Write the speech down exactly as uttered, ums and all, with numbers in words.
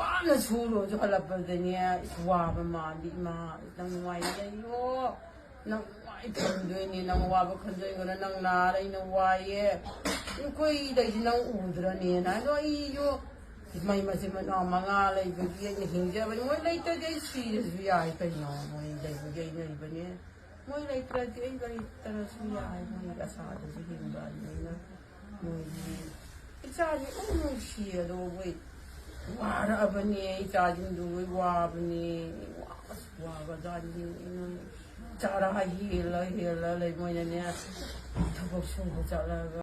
ꯋꯥꯅ ꯁꯨꯔꯨꯔꯁꯨ ꯍꯜꯂꯛꯄꯗꯅꯦ, ꯏꯁ, ꯋꯥꯕ ꯃꯥꯜꯂꯤ, "ꯏꯃꯥ, ꯅꯪ ꯅꯨꯡꯉꯥꯏꯅ ꯂꯩꯌꯣ, ꯅꯪ ꯅꯨꯡꯉꯥꯏ ꯈꯟꯗꯣꯏꯅꯦ, ꯅꯪ ꯋꯥꯕ ꯈꯟꯗꯣꯏꯒꯅ ꯅꯪ ꯅꯥꯔ ꯑꯩꯅ ꯋꯥꯏꯌꯦ, ꯑꯩꯈꯣꯏꯗꯩꯁꯤ ꯅꯪ ꯎꯗ꯭ꯔꯅꯦꯅ?" ꯑꯗꯣ ꯑꯩꯁꯨ ꯃꯩ ꯃꯆꯤꯟ ꯃꯅꯥꯎ ꯃꯉꯥ ꯂꯩꯕꯒꯤ ꯑꯩꯅ ꯍꯤꯡꯖꯕꯅꯤ, ꯃꯣꯏ ꯂꯩꯇ꯭ꯔꯗꯤ ꯑꯩ ꯁꯤꯔꯁꯨ ꯌꯥꯏ ꯀꯩꯅꯣ, ꯃꯣꯏ ꯂꯩꯕꯒꯤ ꯑꯩ ꯂꯩꯕꯅꯦ꯫ ꯃꯣꯏ ꯂꯩꯇ꯭ꯔꯗꯤ ꯑꯩ ꯂꯩꯇ꯭ꯔꯁꯨ ꯌꯥꯏ, ꯃꯣꯏꯒꯤ ꯑꯁꯥꯗꯁꯨ ꯍꯤꯡꯕ ꯑꯗꯨꯃꯥꯏꯅ꯫ ꯃꯣꯏꯒꯤ ꯏꯆꯥꯁꯦ ꯌꯥꯝ ꯅꯨꯡꯁꯤꯌꯦ, ꯑꯗꯣ ꯃꯣꯏ ꯋꯥꯔꯛꯑꯕꯅꯦ, ꯏꯆꯥꯁꯤꯡꯗꯨ ꯂꯣꯏ ꯋꯥꯕꯅꯦ꯫ ꯋꯥꯕꯁꯨ ꯋꯥꯕꯖꯥꯠꯅꯤ꯫ ꯆꯥꯔꯥ ꯍꯦꯜꯂ ꯍꯦꯜꯂ ꯂꯩ꯫ ꯃꯣꯏꯅꯅꯦ ꯊꯕꯛ ꯁꯨꯕ ꯆꯠꯂꯒ